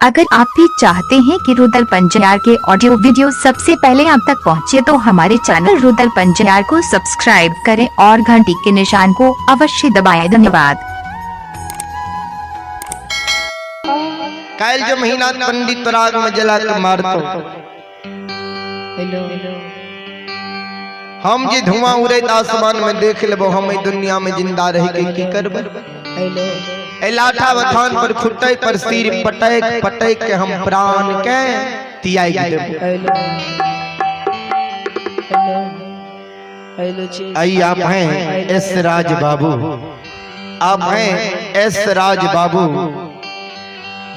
अगर आप भी चाहते हैं कि रुदल पंजियार के ऑडियो वीडियो सबसे पहले आप तक पहुंचे तो हमारे चैनल रुदल पंजियार को सब्सक्राइब करें और घंटी के निशान को अवश्य दबाएं। धन्यवाद। काल्हि जो महीना पंडित तोरा आग में जला के मारतो। हेलो। हम जे धुआं उड़ैत आसमान में देख लेबो, हम एहि दुनिया में जिंदा रह के की करबै। हेलो। एहि लाठा बथान पर खुटै पर सिर पटैक पटैक के हम प्राण के तियाग देबो। हेलो हेलो हेलो जी। आई आप हैं एस राज बाबू, आप हैं एस राज बाबू,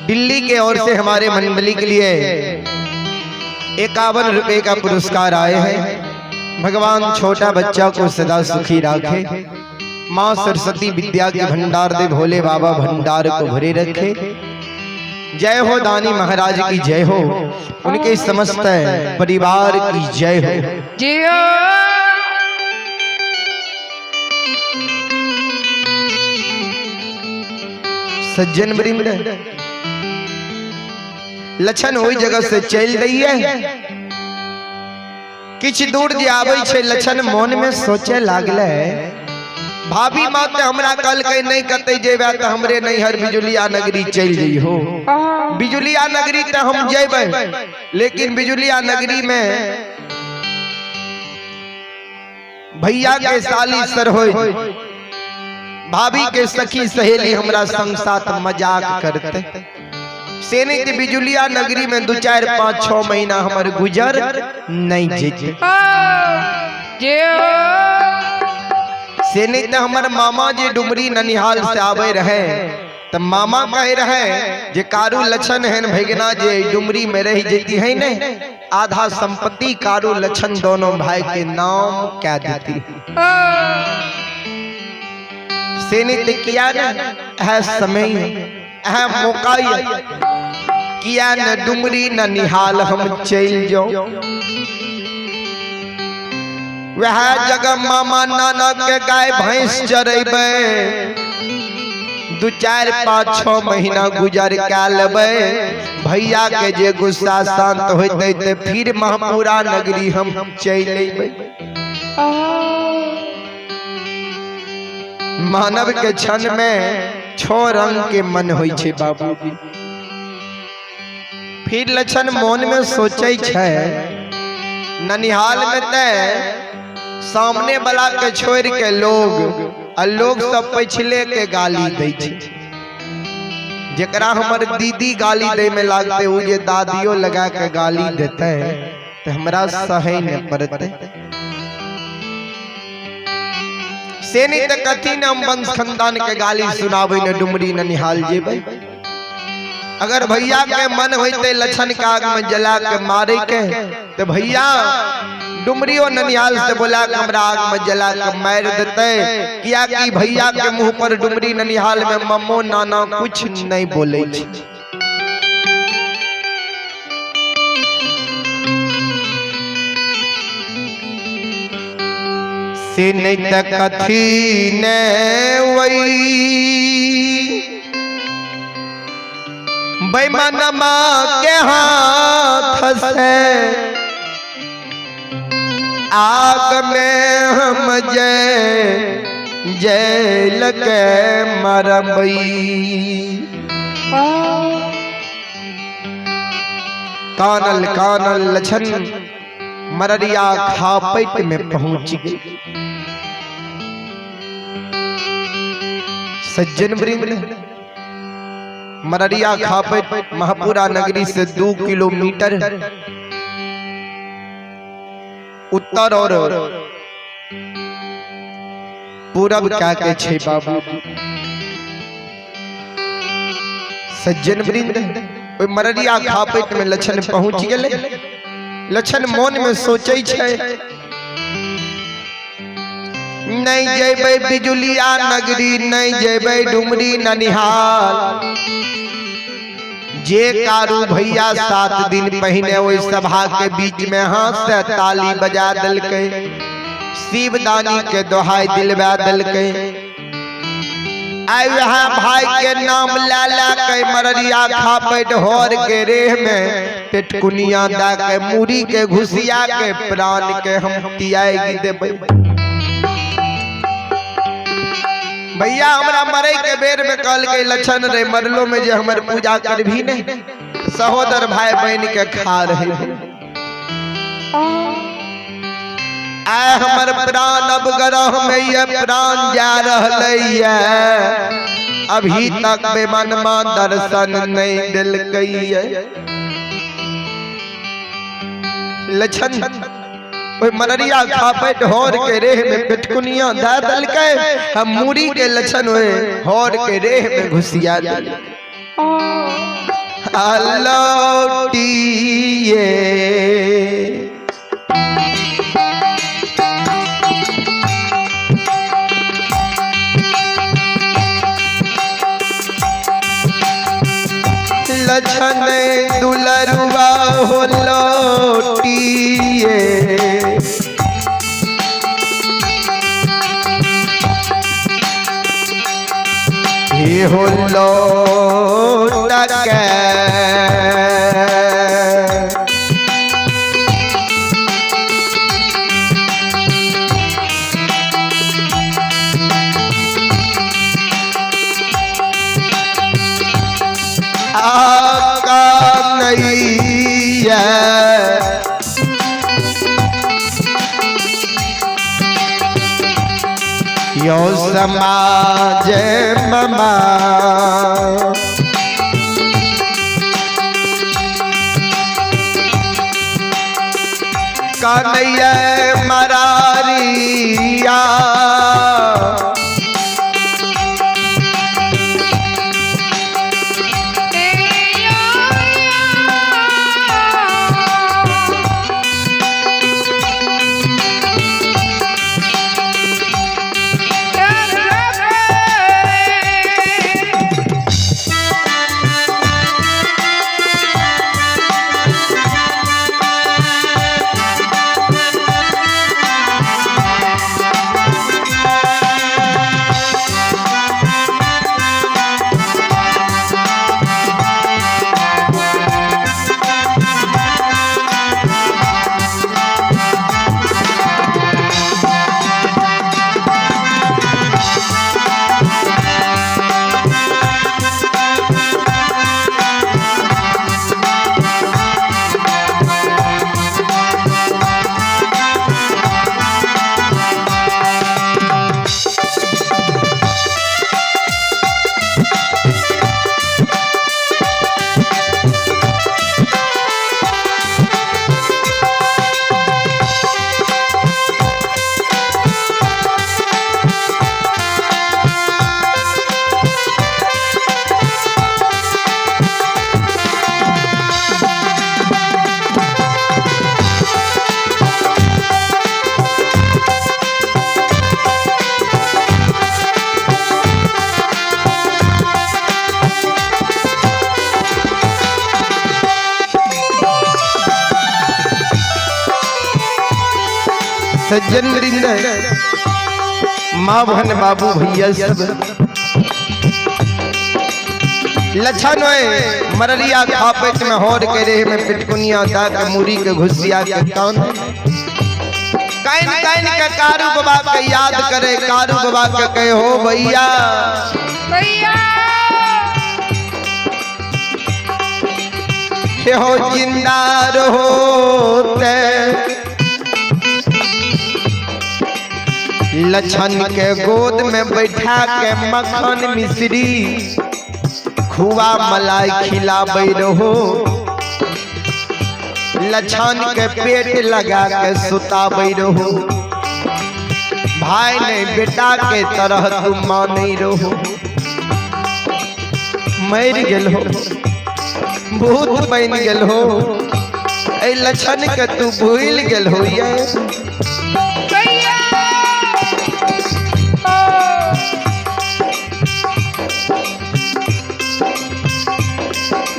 दिल्ली के ओर से हमारे मंडली के लिए 51 रुपए का पुरस्कार आए हैं। भगवान छोटा बच्चा को सदा सुखी रखे, माँ सरस्वती विद्या के भंडार दे भोले बाबा भंडार को भरे रखे। जय हो दानी महाराज की जय हो, उनके समस्त परिवार की जय हो। जियो। सज्जन वृंद, लक्षण ओहि जगह से चल रही है, किछ दूर जे आबै छै लक्षण मन में सोचे लागले, भाभी माँ ते हमरा कहलकै नहीं कतै जेबै तऽ हमरे नैहर बिजुलिया नगरी चलि जइहो। बिजुलिया नगरी तऽ हम जेबै, लेकिन बिजुलिया नगरी में भैया के साली सरहोज, भाभी के सखी सहेली हमरा संग साथ मजाक करते, से नहीं ते बिजुलिया नगरी में 2 4 5 6 महीना हमर गुजर नहीं जेते। जियो। से नहीं ते हमर मामा जे डुमरी ननिहाल से आवे रहे त मामा कहे रहे जे कारू लक्षण हेन भगना जे डुमरी में रह जेती है ने, आधा संपत्ति कारू लक्षण दोनों भाई के नाम कह देती। से नहीं ते किया ने है समय है मौका किया न डुमरी न निहाल हम चल जाओ। वह जगह मामा नाना के गाय भैंस चरेबै, 2 4 5 6 महीना गुजर के लेबै, भैया के जे गुस्सा शांत होते ते फिर महापुरा नगरी हम चल अयबै। मानव के क्षण में 6 रंग के मन होइ छै बाबूजी। फिर लक्षण मन में सोचे छै, ननिहाल में ते सामने वाला के छोड़ के लोग आ लोग सब पिछले के गाली दै छै। जेकरा हमर दीदी गाली दै में लागते उ जे दादियो लगा के गाली देते ते हमरा सहे न पड़ते। से नहीं ते कथी न हम वंश खानदान के गाली सुनाबै न डुमरी ननिहाल जेबै। अगर भैया के मन होते लक्षण के आग में जला के मारे के तो भैया डुमरियो ननिहाल से बोला के हमरा आग में जला के मार देते, किया कि भैया के मुंह पर डुमरी ननिहाल में मम्मो नाना कुछ नहीं बोले छै। से नहीं त कथी ने वही बेईमानमा के हाथ से आग में हम जय जैल के मरबई। कानल कानल लछन मररिया खापेट में पहुंच गई। सज्जन वृंद, मररिया खापेट महापुरा नगरी से 2 किलोमीटर उत्तर और पूरब क्या के छे बाबू। सज्जन वृंद, ओहि मररिया खापेट में लक्षण पहुंच गेले। लक्षण मन में सोचे छै, नहीं जेबै बिजुलिया नगरी, नहीं जेबै डुमरी ननिहाल। जे कारू भैया 7 दिन पहिने ओहि सभा के बीच में हाथ से ताली बजा देलकै, शिवदानी के दोहाई दिलवा देलकै। आइ वएह भाई के नाम ला ला के मररिया खापैत होर के रेह में पेटकुनिया दा के मूड़ी के घुसिया के प्राण के हम तियाग देबै। भैया हमरा मरे के बेर में कहल के लक्षण रे मरलो में जे हमर पूजा करभी नहीं, सहोदर भाई बहन के खा रहे। आय हमर प्राण अब ग्रह में ये प्राण जा रहलै ये, अभी तक बेमनमा दर्शन नहीं दिलकै ये। लक्षण ओहि मररिया खापैत होर के रेह में पेटकुनिया दा देलकै, हम मूड़ी के लक्षण ओहि होर के रेह में घुसिया देलकै। अलौटिए लक्षण दुलरुआ हो लौटिए, हे हो लौट के आका नैया यो समाज ममा। कन्हैया मरारिया सज्जन वृंद, माँ बहन बाबू भैया सब, लक्षण होए मररिया खापेट में होर के रेह में पिटकुनिया दा के मूड़ी के घुसिया के कान काइन काइन के कारू बाबा के याद करे, कारू बाबा के कहे हो भैया भैया हो जिंदा रहोते। लक्षण के गोद में बैठा के मक्खन मिश्री खुआ मलाई खिलाबै रहो, लक्षण के पेट लगा के सुताबै रहो, भाई ने बेटा के तरह तुम माने रहो। मर गेल हो, भूत बन गेल हो, ए लक्षण के तू भूल गेल हो। ये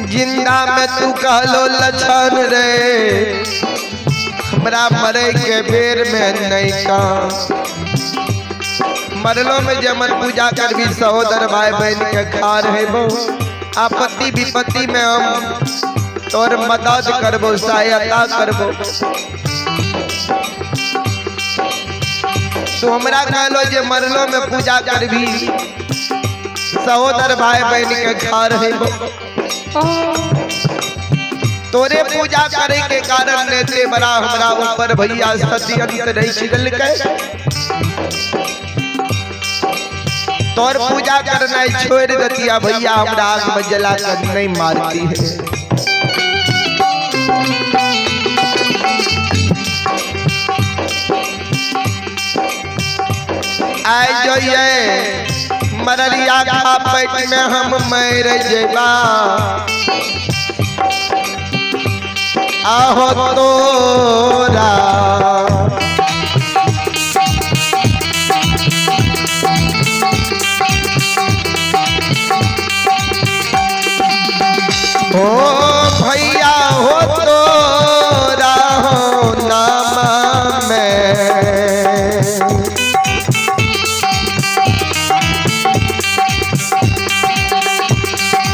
जिंदा में तू कहलो लक्षण रे, हमरा मरे के बेर में नहीं का मरलो में जे हमर पूजा करबी सहोदर भाई बहन के खार हेबो, आपत्ति विपत्ति में हम तोर मदद करबो, सहायता करबो। तो हमरा कहलो जे मरलो में पूजा करबी सहोदर भाई बहन के खार हेबो। तोरे पूजा करे के कारण नेते बड़ा हमरा ऊपर भैया सत्यंत रही के तोर पूजा करना छोड़ दतिया भैया हमरा आग में जला कर नहीं मारती है। आए जो ये मररिया खा पेट में हम मर जेबा, आहो तोरा ओ भैया हो तोरा हो नाम में।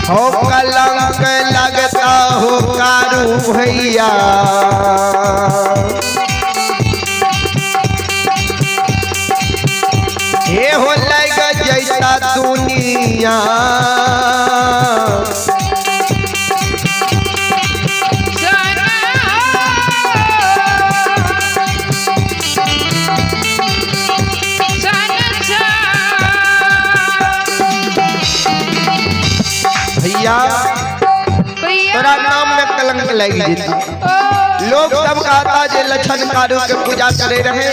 हो कलंक लगता हो कारू भैया, हे हो लग जैसा दुनिया। भैया तोरा नाम में कलंक लग जेता। लोग सब कहता जे लक्षण कारू के पूजा करे रहे,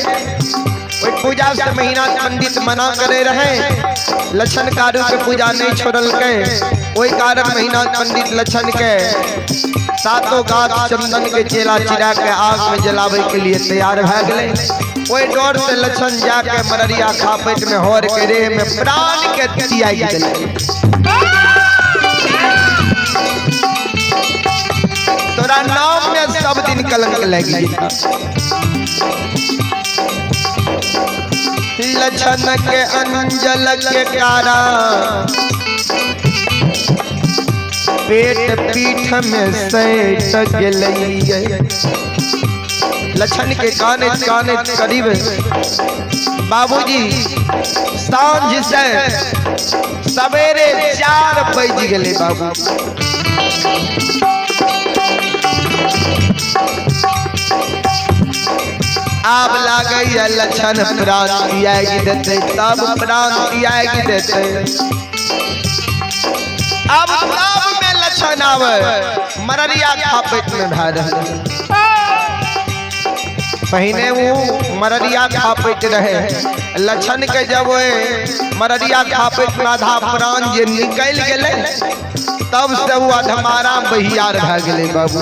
ओई पूजा से महीना पंडित मना करे रहे, लक्षण कारू के पूजा नहीं छोड़ल के, ओई कारण महीना पंडित लक्षण के सातों गाछ चंदन के चेला चिरा के आग में जलावे के लिए तैयार भए गेलै। ओई डर से लक्षण जाके मररिया खापेट में होर के रेह में प्राण के त्याग देलकै। तोरा नाम में सब दिन कलंक लग जेता। लक्षण के अंजल के कारा पेट पीठ में सैट गेलै। लक्षण के काने काने करीब बाबूजी सांझ से सवेरे 4 बज गेलै बाबू। आब लागैया लक्षण प्राण त्याग देते, तब प्राण त्याग देते। अब तब में लक्षण आवे मररिया खापेट में भा रहे। पहिने वो मररिया खापेट रहे, लक्षण के जब वो मररिया खापेट में आधा प्राण जे निकल गेलै तब से वो अधमारा बहियार भा गेलै बाबू।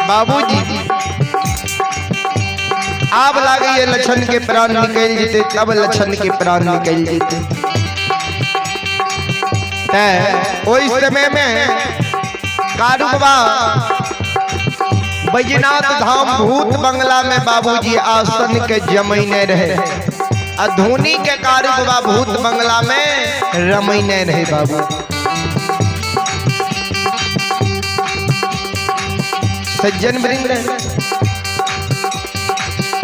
बाबूजी आब लागे लक्षण के प्राण निकल जेते, तब लक्षण के प्राण निकल जेते। ओहि समय में कारू बाबा बैजनाथ धाम भूत बंगला में बाबूजी आसन के जमैने रहे, आ धोनी के कारू बाबा भूत बंगला में रमैने रहे बाबू। सज्जन वृंद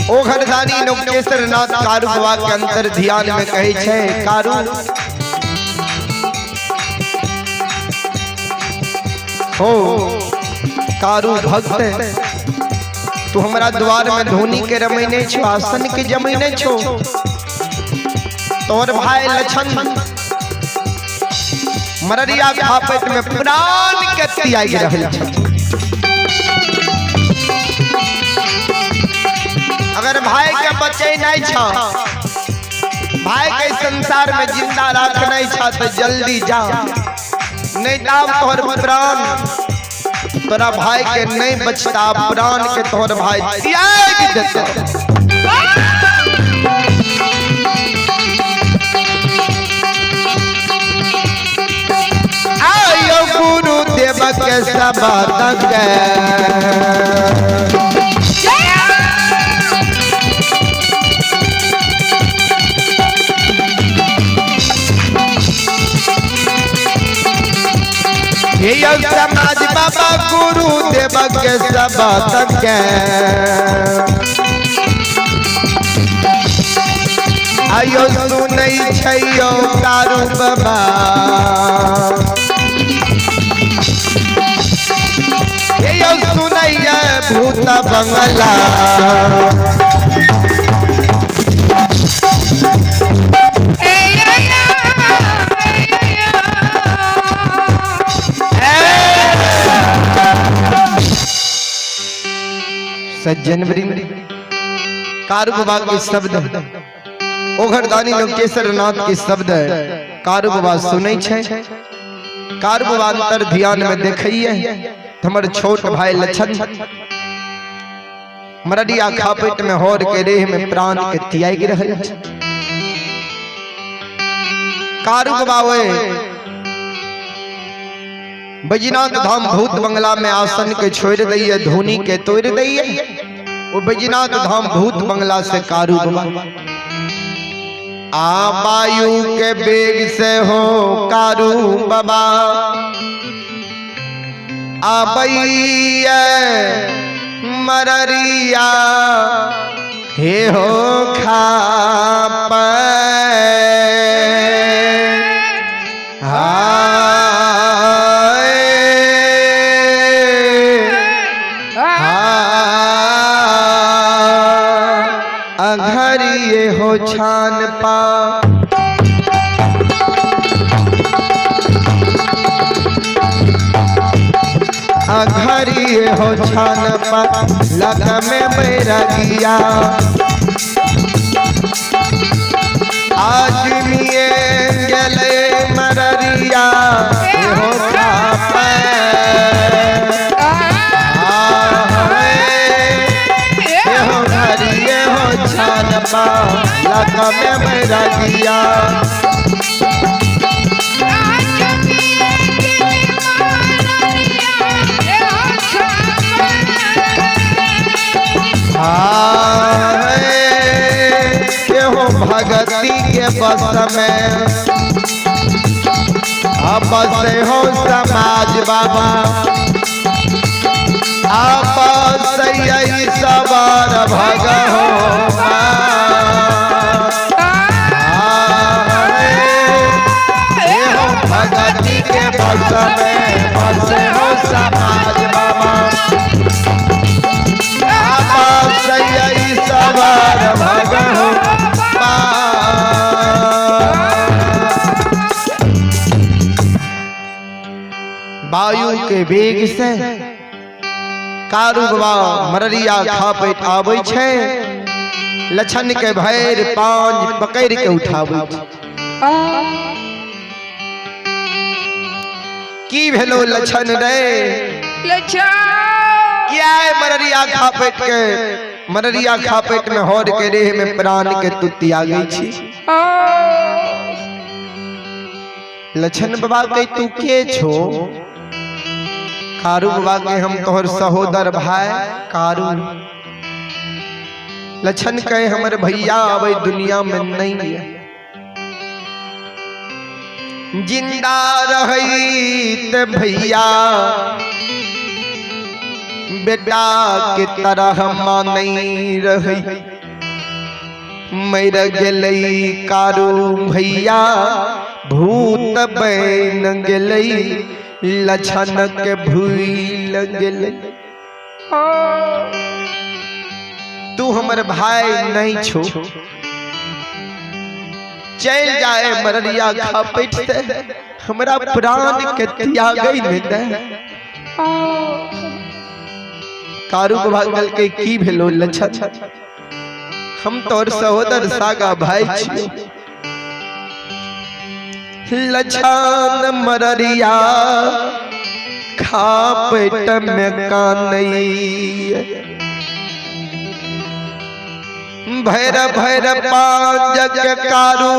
ओ घरधारी नौकेश्वर नाथ कारू बाबा के अंतर ध्यान में कहे छे, कारू हो कारू भक्त तू हमरा द्वार में धोनी के रमैने छो, आसन के जमैने छो। तोर भाई लछन मररिया खापेट में प्राण के त्याग रहल छो। अगर भाई के बचे नहीं छो, भाई के संसार में जिंदा रखने छा तो जल्दी जा, नहीं तो तोहर प्राण तोरा भाई के नहीं बचता, प्राण के तोहर भाई त्याग देता। आयो गुरुदेव के शब्द के समाज बाबा गुरुदेव के शब्द के आयो सुनै छैयो कारू बाबा, यो सुनैया भूत बंगला। सज्जन वृंद, कारू बाबा के शब्द, ओघरदानी लोकेश्वर नाथ के शब्द कारू बाबा सुनै छै। कारू बाबा अंतर ध्यान में देखिए हमर छोट भाई लछन मरडिया खापेट में होर के रेह में प्राण के त्याग रहल छै। कारू बाबा बैजनाथ धाम भूत बंगला में आसन के छोड़ दैये, धोनी के तोड़ दैये। वो बैजनाथ धाम भूत बंगला से कारू बाबा आ वायु के बेग से हो कारू बाबा आबैया मररिया हे हो खाप अघरिये हो छान पा। अघरिये हो छान पा लग में बैरगिया आज मिये गले मररिया हो खाप लग में बैरगिया। हो भगती के बस में अब से हो समाज बाबा, आप सही सवार भग हो भगती के बस में बस हो समाज बाबा, आप सही सवार भग हो। वायु के वेग से कारू बाबा मररिया खापेट आबै छै, लछन के भैर पांच पकड़ के उठाबै छै। की भेलो लछन रे, किया मररिया खापेट के मररिया खापेट में होर के रेह में प्राण के तू त्यागै छी। लछन बाबा के तू के छो? कारू बाबा के हम तोहर सहोदर भाई कारू। लछन कहे हमर भैया आवे दुनिया में नहीं है, जिंदा रही ते भैया बेटा के तरह मां नहीं रही, मर गेलई कारू भैया भूत बन गेलई, लछन के भूल गेलई। तू हमर भाई नहीं छो, चल जाए मररिया खापट से, हमरा प्राण के त्यागई नहीं दे। कारू बाबा कहलकै की भेलो लछन, हम तोर सहोदर सागा भाई छियो। लछन मररिया खापट में कानई, भैर भैर पांज के कारू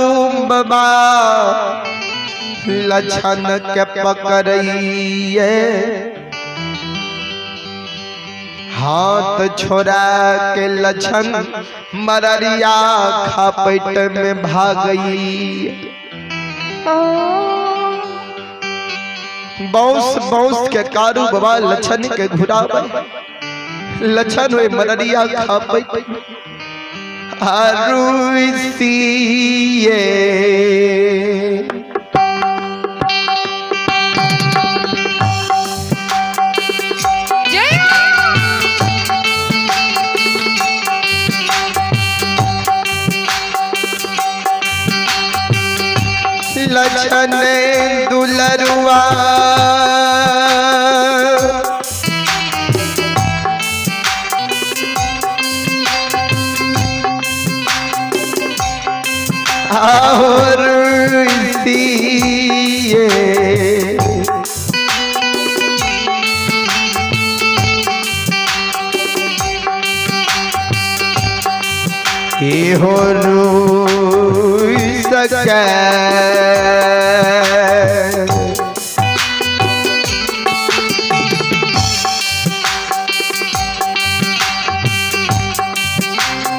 बाबा लछन के पकड़िए, हाथ छोड़ा के लछन मररिया खापट में भागई। बौस बौस के कारू बाबा लछन के घुरावे, लछन हुए मररिया खापट आरुसिए। लछन दुलरुआ और सिए, हो रू सके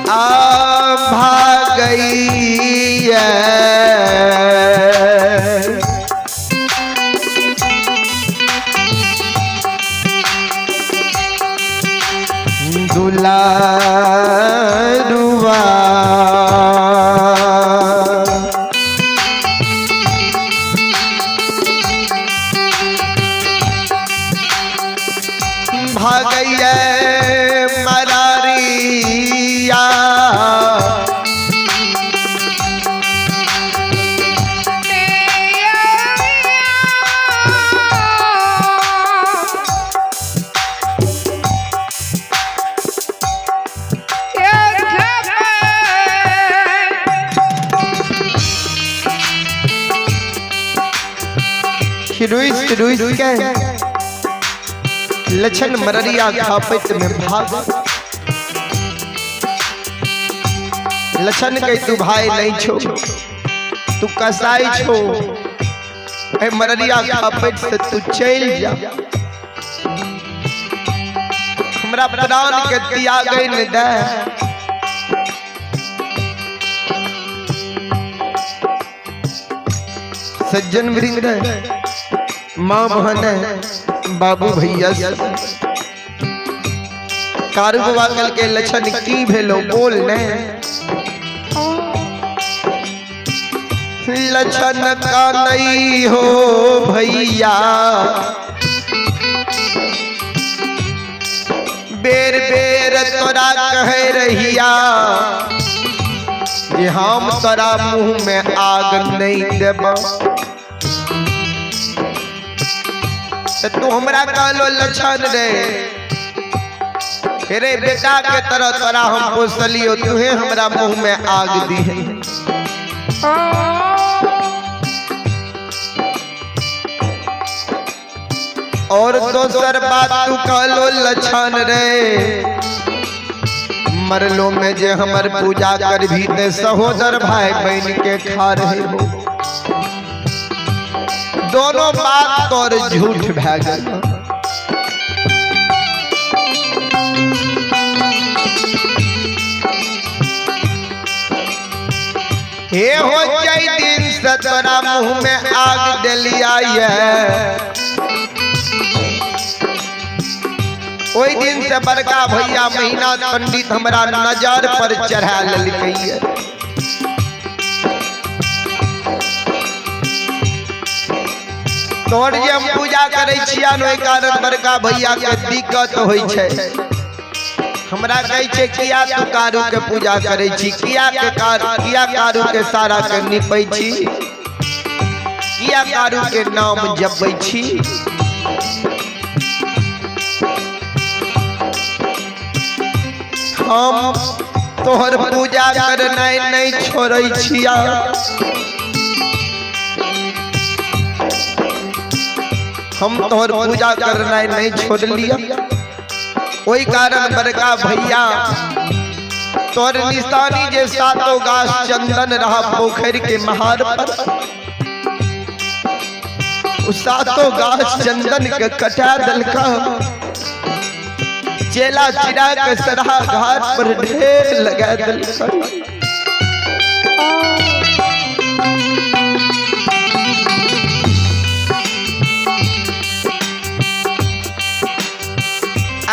आ भागई। दुलारुआ भागैया मरारिया, रुइस रुइस के लछन मररिया खापत में भाग। लछन के तू भाई नहीं छो, तू कसाई छो, ए मररिया खापत से तू चल जा, हमरा प्राण के त्यागई न दे। सज्जन वृंद, माँ बहन, बाबू भैया, कारू बाबा कल के लछन की भेलो बोल ने। लछन का नहीं हो भैया, बेर बेर तोरा कह रहिया जे हम तोरा मुंह में आग नहीं देब, तू हमरा कहलो लछन रे, रे बेटा के तरह तोरा हम पोसलियो, तुहे हमरा मुंह में आग दी है। और दोसर बात तू कहलो लछन रे, मरलो में जे हमर पूजा कर भी ते सहोदर भाई बहन के खा रहे हो, दोनों बात तोर झूठ भै गेल। हे हो जई दिन से तोरा मुंह में आग देलिया ये, ओई दिन से बड़का भैया महीना पंडित हमरा नजर पर चढ़ा लेलकै। तोर जे हम पूजा करै छियन ओहि कारण बड़का भैया के दिक्कत होइ छै। हमरा कहै छै किया तू कारू के पूजा करै छी, किया के किया कारू के सारा के निपै छी, किया कारू के नाम जपै छी। हम तोहर पूजा करनाइ नहीं छोड़ै छिया। हम तोहर पूजा करनाइ नहीं छोड़लिया। ओहि कारण बड़का भैया तोहर निशानी जे सातो गाछ चंदन रहा पोखर के महार पर, उ सातो गाछ चंदन के कटा दलका, चेला चिरा के सरहा घाट पर ढेर लगा दलका।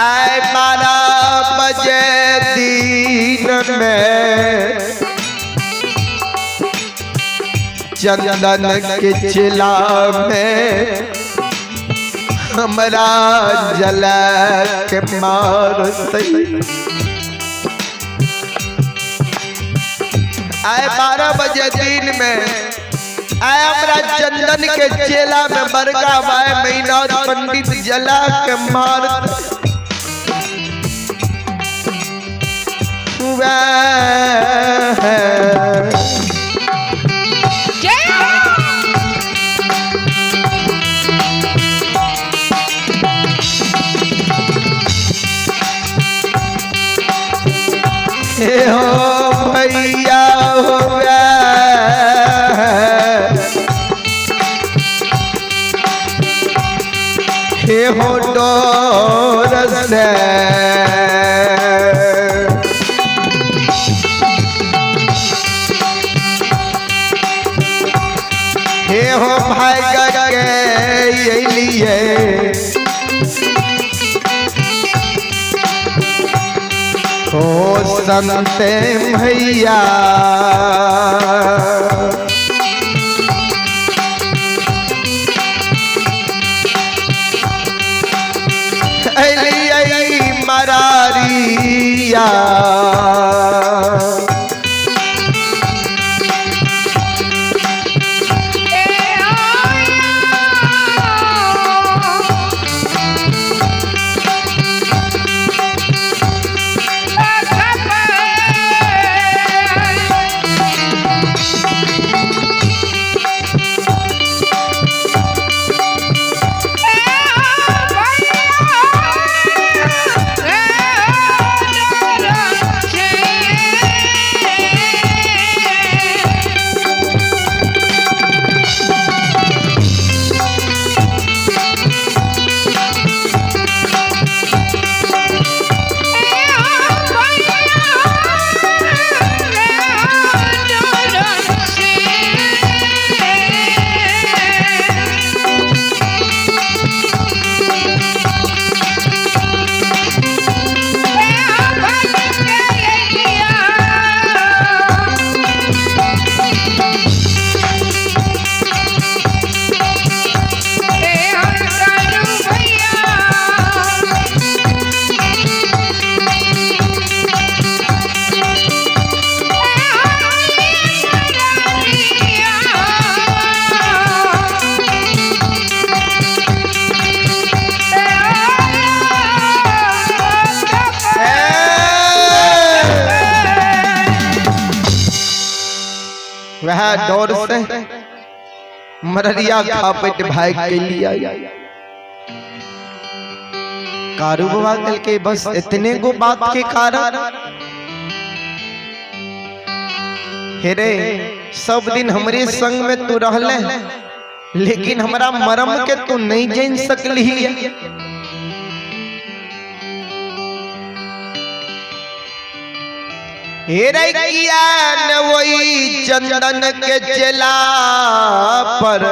आए 12 बजे दिन में चंदन के चिला में हमरा जला के मार सही। आए 12 बजे दिन में आए हमरा चंदन के चेला में बड़का भाई महीना पंडित जला के मार। हे हो भैया हो हे हो डोर से हे हो भाई के लिए हो संते भैया। मरारिया वह डोर से मररिया खापट भाई के लिए कारू बाबा कल के बस इतने गो बात के कारण हेरे सब दिन हमरे संग में तू रहले, लेकिन हमरा मरम के तू नहीं जान सकली। हेरे किया न वही चंदन के चेला पर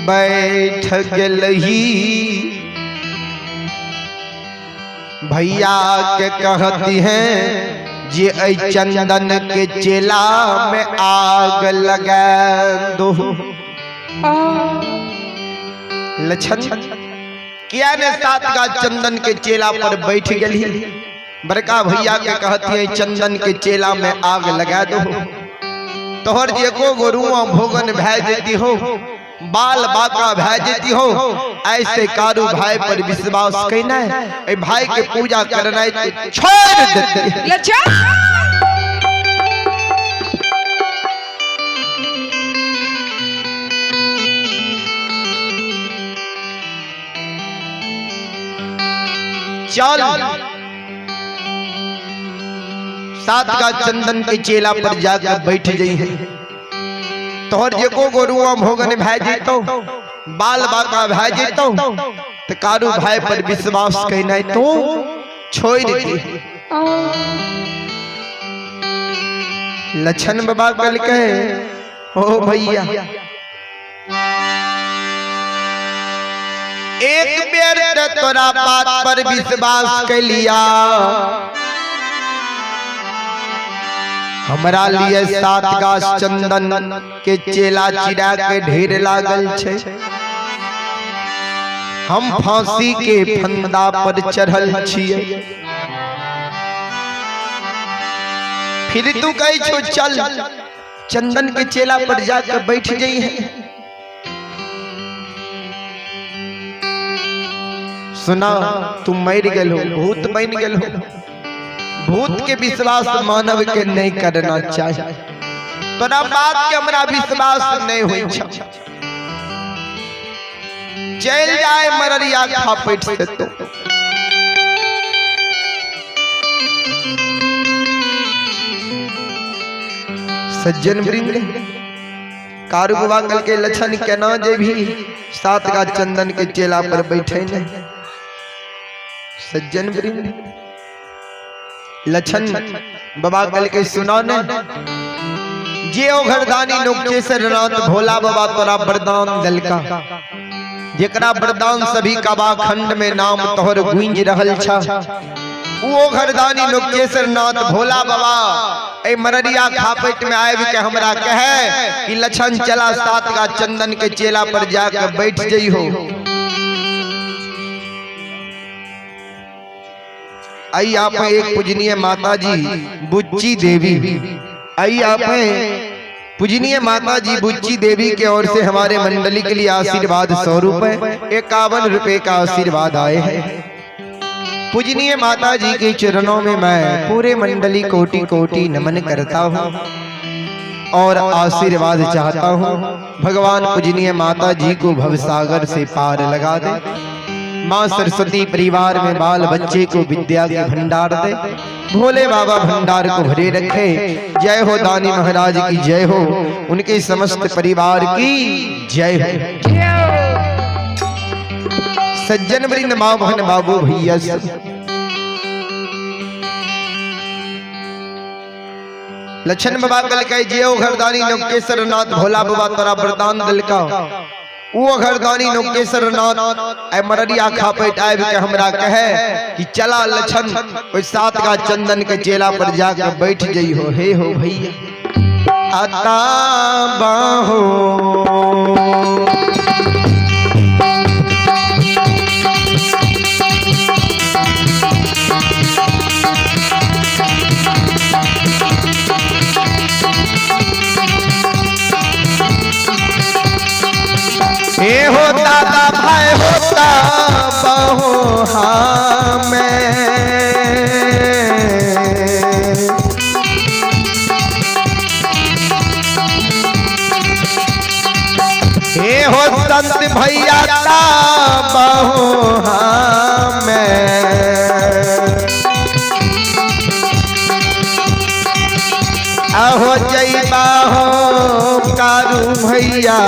बैठ गेलही, भैया के कहती हैं जे ऐ चंदन के चेला में आग लगा दो। लछन किया ने सात गाछ चंदन के चेला पर बैठ गेली? बड़का भैया के कहती है चंदन के चेला में आग लगा दो, तोहर एको गो रुआ भोगन भै जेती हो, बाल बाका भै जेती हो। ऐसे कारू भाई पर विश्वास कैना है, भाई के पूजा करना तो छोड़ देते। लच्छा चल सात का चंदन के चेला पर जाकर बैठ जाई है, तोहर जेको गोरुआ भोगन भै जेतो, बाल बाका भै जेतो, तो कारू भाई पर विश्वास कैना तो छोड़ दे। लछन बाबा कल कहे ओ भैया एक बेर तोरा बात पर विश्वास के लिया, हमरा लिए सात गाछ चंदन के चेला चिरा के ढेर लागल छे, हम फांसी के फंदा पर चढ़ल छिए, फिर तू कही छो चल चंदन के चेला पर जाकर बैठ जाई है। सुना तुम मर गेल हो, भूत बन गेल हो, भूत के विश्वास मानव के नहीं करना चाहिए, तोरा बात के हमरा विश्वास नहीं होई छ, चल जाए मररिया खापेट से तो। सज्जन वृंद कारू बाबा कल के लक्षण केना जे भी सात का चंदन के चेला पर बैठे नहीं। सज्जन वृंद लक्षण बाबा कल के सुना ने जे ओ घरदानी नोकचेश्वर नाथ भोला बाबा तोरा वरदान दलका, जेकरा वरदान सभी कबा खंड में नाम तोहर गूंज रहल छा, वो घरदानी नोकचेश्वर नाथ भोला बाबा ए मररिया खापेट में आबि के हमरा कहे कि लक्षण चला सात का चंदन के चेला पर जाकर बैठ जई हो। आई आप एक पूजनीय माता जी बुच्ची देवी, आई आप पूजनीय माता जी बुच्ची देवी के ओर से हमारे मंडली के लिए आशीर्वाद 100 रुपए 51 रुपए का आशीर्वाद आए हैं। पूजनीय माता जी के चरणों में मैं पूरे मंडली कोटि कोटि नमन करता हूँ और आशीर्वाद चाहता हूँ, भगवान पूजनीय माता जी को भवसागर से पार लगा दे, माँ सरस्वती परिवार में बाल बच्चे को विद्या के भंडार दे, भोले बाबा भंडार को भरे रखे। जय हो दानी महाराज की जय हो, उनके समस्त परिवार की जय हो। सज्जन वृंद माँ बहन बाबू भैया लक्षण बाबा कल कहे जे ओ घरदानी नवकेश्वर नाथ भोला बाबा तोरा वरदान दिलका, वो घरदानी नवकेश्वर नाथ ए मररिया खापेट आबि के हमरा कहे कि चला लक्षण ओइ सात का चंदन के चेला पर जाकर बैठ जई हो। हे हो भैया आता बाहो हे हो दादा भाई होता बहो हमें, हे हो संत भैया ता बहो हमें, आहो जईबा हो कारू भैया,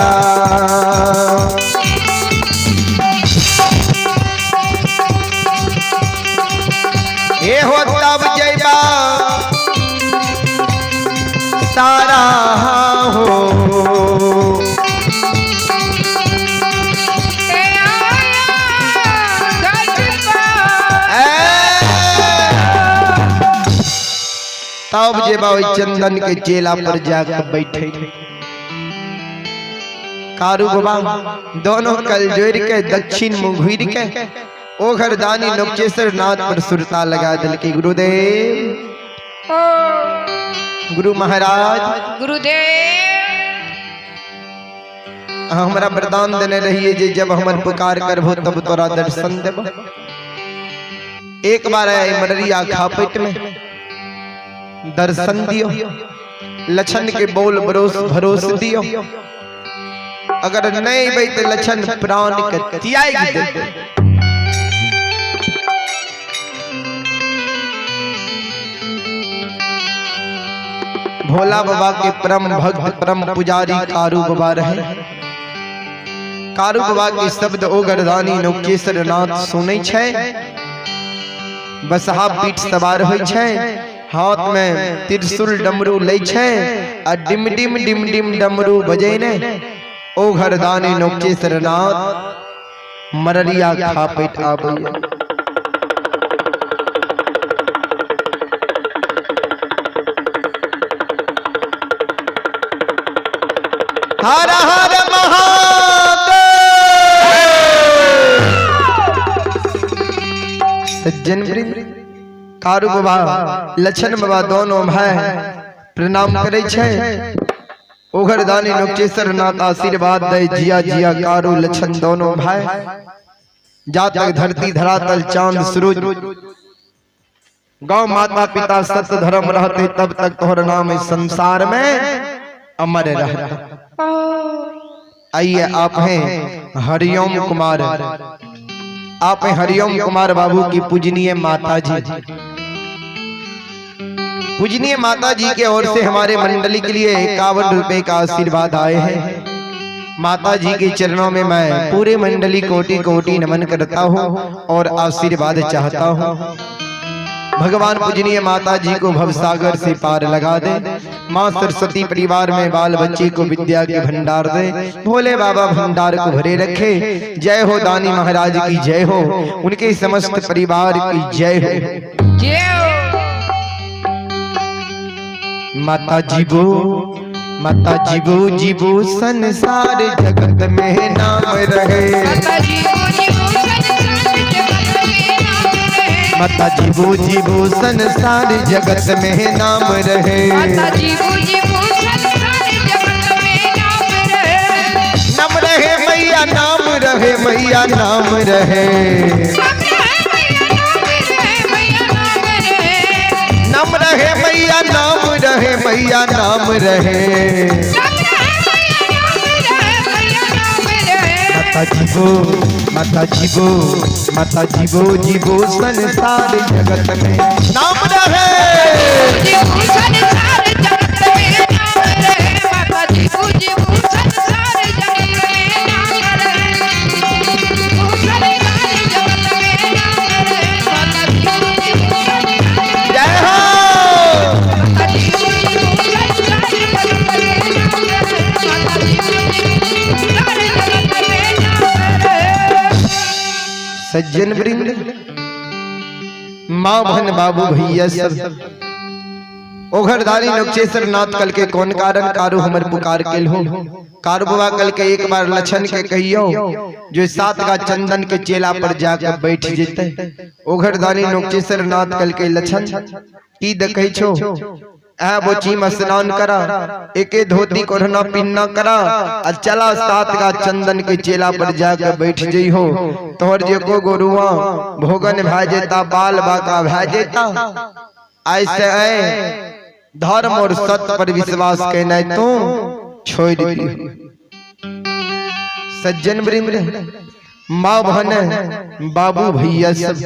हे हो तब जईबा सारा हो। तब जेबा ओहि चंदन के चेला पर जाकर बैठे। कारू बाबा दोनों कल जोड़ के दक्षिण मुंह घुर के ओघर दानी नोकेश्वर नाथ पर सुरता लगा दिल की गुरुदेव, गुरु महाराज, गुरुदेव हमरा वरदान देने रहिए जे जब हमर पुकार करबो तब तोरा दर्शन देबो। एक बार आया मडरिया खापेट में दर्शन दियो, लछन के बोल भरोस भरोस दियो, अगर नहीं अबै तो लछन प्राण के त्याग दे। भोला बाबा के परम भक्त परम पुजारी कारू बाबा रहे। कारू बाबा के शब्द ओ गरदानी नौकेश्वर नाथ सुनै छै, बसहा पीठ सवार होइ छै, हाथ में त्रिशूल डमरू लै छै आ डिम डिम डिम डिम डमरू बजै ने ओ घरदानी नौकेश्वर नाथ मररिया खापेट आबैया। हर हर महादेव। सज्जन वृंद, कारू बाबा लछन बाबा दोनों भाई प्रणाम करे छै। ओघर दानी नोकेश्वर नाथ आशीर्वाद दे जिया जिया कारू लछन दोनों भाई। जा तक धरती धरातल चांद सूरज गौ माता पिता सत्य धर्म रहते तब तक तोहर नाम इस संसार में अमर रहता। आइए आप हैं हरिओम कुमार, आप हैं हरिओम कुमार बाबू की पूजनीय माता जी। पूजनीय माता जी के ओर से हमारे मंडली के लिए 51 रुपए का आशीर्वाद आए हैं। माता जी के चरणों में मैं पूरे मंडली कोटि कोटि नमन करता हूँ और आशीर्वाद चाहता हूँ। भगवान पूजनीय माता जी को भवसागर से पार लगा दे, माँ सरस्वती परिवार में बाल बच्चे को विद्या के भंडार दे, भोले बाबा भंडार को भरे रखे। जय हो दानी महाराज की जय हो, उनके समस्त परिवार की जय हो। जय हो। माता जीवो माता जीवो जीवो संसार जगत में नाम रहे। माता जीवो जीवो संसार जगत में नाम रहे। माता जीवो जीवो संसार जगत में नाम रहे। माता जीवो जीवो संसार जगत में नाम रहे। नाम रहे मैया नाम रहे मैया नाम रहे। नाम रहे मैया नाम रहे मैया नाम रहे। नाम रहे मैया नाम रहे मैया नाम रहे। नाम रहे मैया नाम रहे मैया नाम रहे। माता जीवो माता जीवो माता जीवो जीवो संसार जगत में नाम रहे। जीवो संसार जगत में नाम रहे। माता जीवो जीवो संसार जगत में नाम रहे। संसार जगत में नाम रहे। माता जीवो जीवो संसार जय हो। माता जीवो जीवो संसार जगत में नाम रहे। माता जीवो जीवो संसार जगत में नाम रहे। सज्जन वृंद, माँ बहन बाबू भैया सब, ओघरधारी नोकेश्वर नाथ कल के कौन कारण कारू हमर पुकार के हो। कारू बाबा कल के एक बार लछन के कहियो जो सात का चंदन के चेला पर जाकर बैठ जेते। ओघरधारी नोकेश्वर नाथ कल के लछन की देखै छो, आ बोची में स्नान करा, एके धोती कोढ़ना पिन्ना करा आ चला सात का चंदन के चेला पर जाकर बैठ जइहो। तोहर जे को गोरुआ भोगन भा जेता, बाल बाका भा जेता। ऐसे ऐ धर्म और सत्य पर विश्वास केनाइ तू छोड़ दी। सज्जन वृंद, माँ बहन बाबू भैया सब,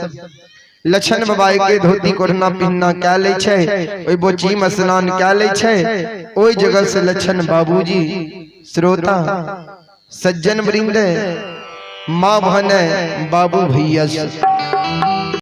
लछन बाबा के धोती कोढ़ना पिन्ना क्या लै छै, ओहि बोची में स्नान क्या लै छै। ओहि जगह से लछन बाबूजी श्रोता सज्जन वृंद, माँ बहन बाबू भैया सब।